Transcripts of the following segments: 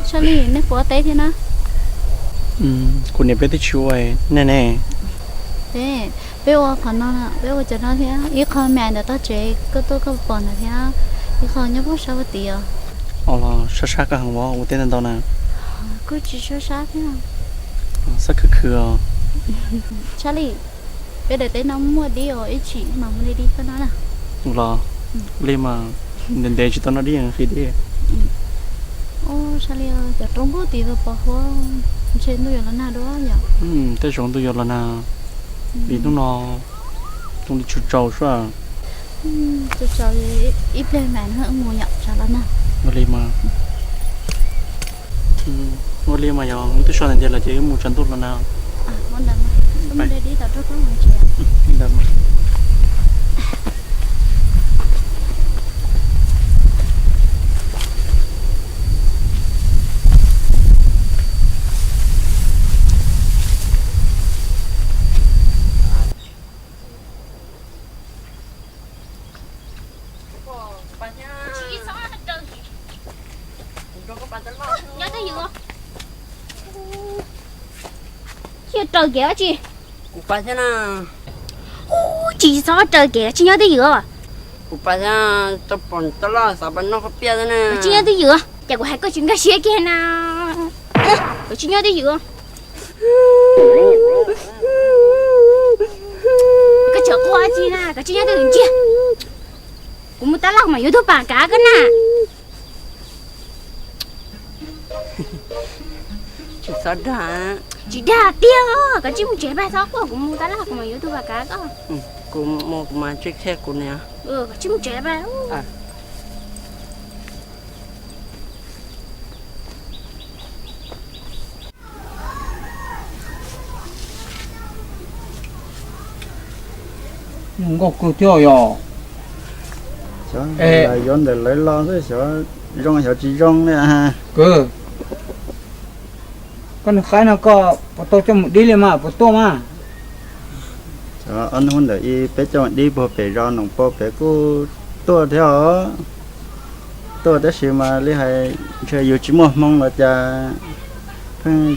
Tshaj Li, nej puas ua teb thiab na? Kuv niam peb twb tsis ua ne ne. Peb, peb ua qhov no, peb ua cov no thiab, ib qho mas ntawm toj tsev koj tuaj koj pom ntawd thiab, ib qho nyob puag sab ua tid os. Os, los sab sab koj heev ua teb ntau ntau na. Kuj tsis sab sab thiab. Xab khwv khwv os. Tshaj Li, peb daim teb no muaj dib os, ib chim mam mus li dib koj no na. Los, li mas ntev ntev tsis tau noj dib, qhib dib. Tshaj Li, cov roob puag tid pos huab, ntshe ntuj yuav los nag dua yom. Tej zaum ntuj yuav los nag, vim hnub no zoo li tsaus tsaus suab. Tsaus tsaus ib pliag mas mus yom, tsam los nag. Ua li mas, ua li mas yog twb so ntawd los ces wb mus tsam ntuj los nag. Ntawd mas. Tsis raws kev dab tsi? Kuv pais thiab na. Tsis txhob raws kev, tsis nyob twj ywm. Kuv pais thiab, tau pom tau loj xav pais noj koj piaj thiab na. Koj tsis nyob twj ywm, ces kuv hais koj tsis nkag siab kiag na. Koj tsis nyob twj ywm. Koj tseem quaj dab tsi na, koj tsis nyob twj ywm ntsia. Kuv mus tab laj mas yuav tuaj pam kav koj na. Tsis txhob dag. Tsis dag tiag, koj tsis mus tsev pab, txhob quaj, kuv mus tab laj kuv mas yuav tuaj pam kav koj. Kuv mus kuv mas tsis qhia kuv niam. Koj tsis mus tsev pab. Nkauj kawg thiab yog. Xyov, yuav ntawm lawv los xwb, xyov zoo xyov tsis zoo li. Kwv, koj niag qaib no koj puas tau coj mus dib li mas puas tuaj mas? Ob hnub ntawm ib peb coj mus dib puag pem zos Noom Pau pem kuj tuaj thiab os. Tuaj tab sis mas li hais ntshe yus tsis muaj hmoo los cas pheej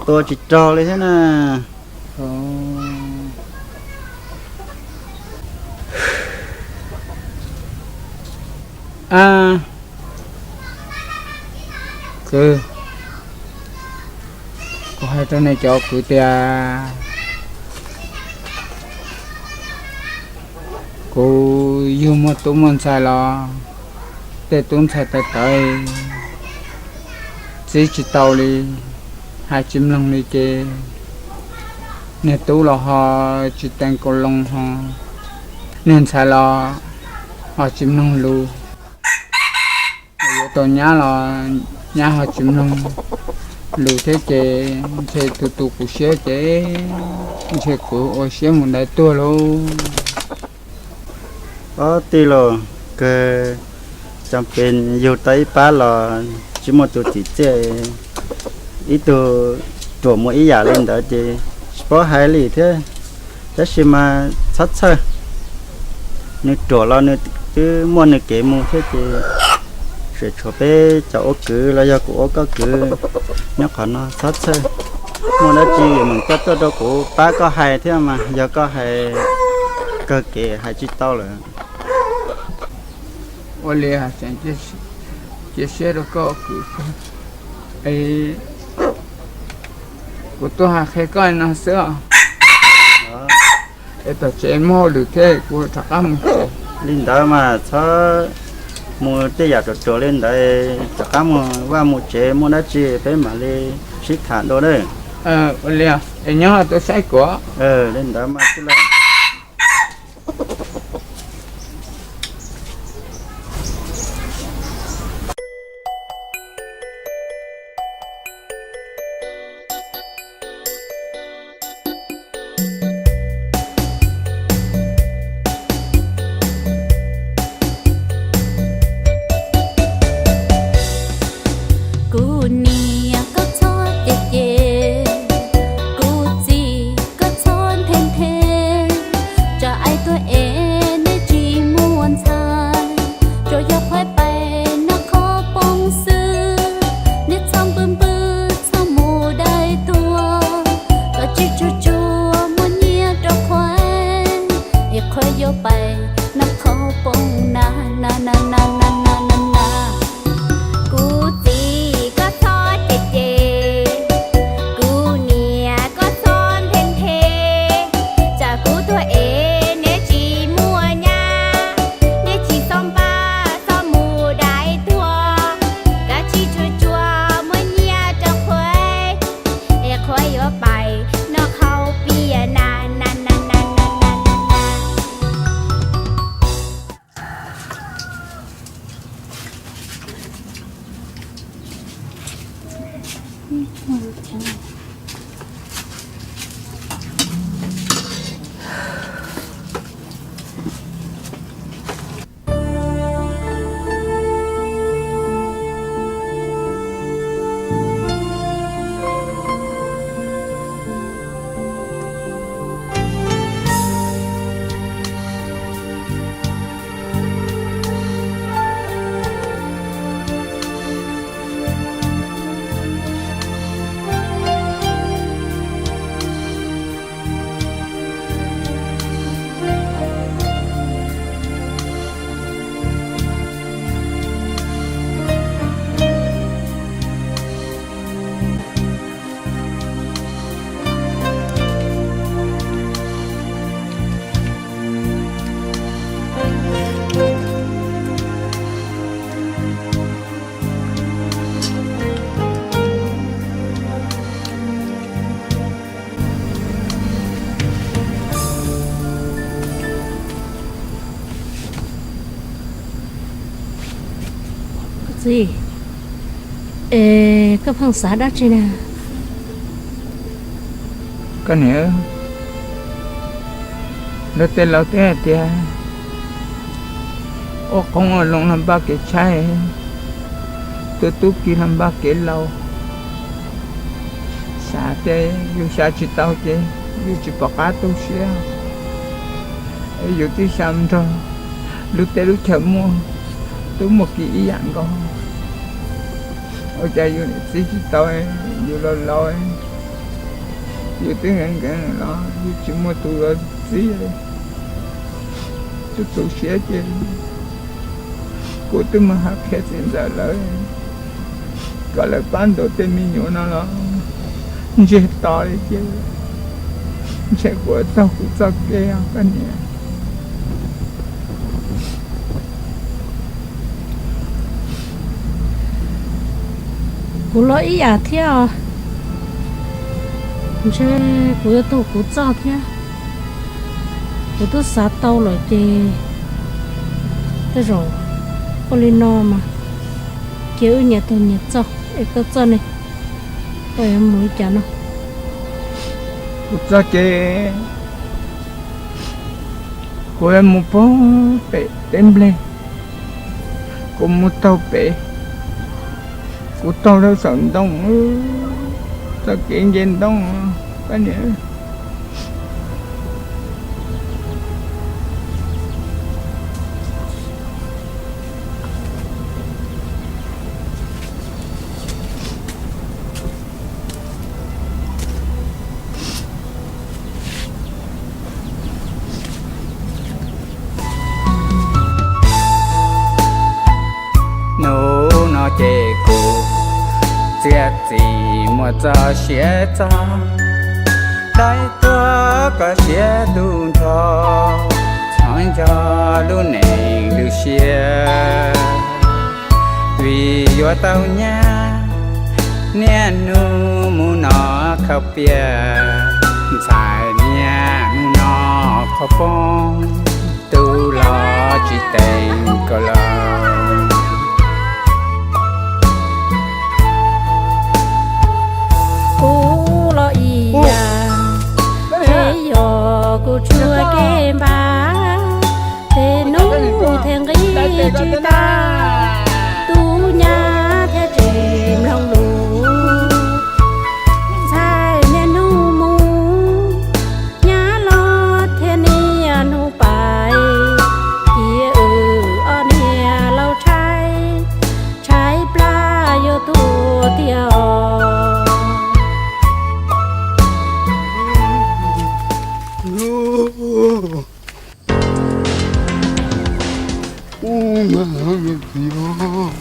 tua tsis raug li thiab na. Kwv, kuv hais rau nej cov kwv tias kuv yug muaj tub muaj ntxhais los tej tub ntxhais tawv tawv txib tsis tau li, hais tsis mloog li ces niag tub los ho tsis teev kaus loo ho, niag ntxhais los ho tsis mloog lus. Yuav tau nyab los nyab ho tsis mloog lus thiab ces ntshe tus tus kuv siab ces ntshe kuv ua siab mus ntawd tuag lauj. Ob tij laug, kawg cov pem yug tau ib pab los tsis muaj tus txim txiaj, ib tug ruam mus ib yam li ntawd ces tsis paub hais li thiab. Tab sis mas txhob txhawj, nws ruam los nws twb muaj nws kev mus thiab ces tsuas tshuav peb cov ua kwv los yog kuv ua koj kwv nyob qhov no txhob txhawj. Muaj dab tsi meem coj tuaj rau kuv pab koj hais thiab mas yog koj hais kawg kev hais tsis tau lawm. Ua li hais tseem cia siab rau koj kwv, kuv tuaj hais qhia koj no xwb os. Es tom tsev muaj hauj lwm thiab kuv rov qab mus tsev. Li ntawd mas txhob mus tej yam ruam ruam li ntawd, rov qab mus vaj mus tsev, muaj dab tsi peb mam li sib tham dua na. Ua li, es nyob tuaj saib kuv. Li ntawd mas tij laug. Kuv niam koj txhob cem cem, kuv txiv koj txhob nthe nthe. Txiv, es koj pheej xav dab tsi na? Koj niam, luag tej laus twb hais tias ua qoob ua loo los npaj kev tshaib, tu tub ki los npaj kev laus. Xav tias yus xav tsis tau ces yus tsis pom qab tu siab, es yus twb xav nrog lub teb lub chaw muaj tub muaj ki ib yam nkaus. Ua cas yus niam txib tsis tau, yus laus laus, yus twb nkees nkees los yus tsis muaj tus yuav txib, tu tu siab ces kuv twb mus hais qhia txiv ntxawm lawv kom lawv pab ntaus tej me nyuam no los ntsiag to li ces ntshe kuv yuav taug kuv txoj kev os koj niam. Kuv los ib yam thiab os, ntshe kuv yuav taug kuv txoj thiab. Kuv twb xav tau lawm ces tej zaum ua li no mas cia wb nyias taug nyias txoj es koj txoj ne, koj yuav mus li cas no? Kuv txoj kev, kuv yuav mus puag pem teb nplej, kuv mus taug pem, kuv taug rau saum ntoo, txoj kev nce ntoo, koj niam. Hnub no ces kuv txiaj txim muaj txoj sia txog, dai tuag koj siab ntuj nrho, txhob nco lub neej lub siab, vim yuav tau nyab niaj hnub mus noj khau piaj, ntxhais niaj hnub noj qhov poob, tu los tsis teem koj los. Kuv los ib yam, ces yog kuv tsuas kev npam, tej hnub thiaj nqis tsis tau, tus nyab thiaj tsis mloog lus, ntxhais niaj hnub mus, nyab los thiaj niaj hnub pais, cia wb ob niag laus tshaib, tshaib plab yuav tuag tiag os. Ub, txiv os,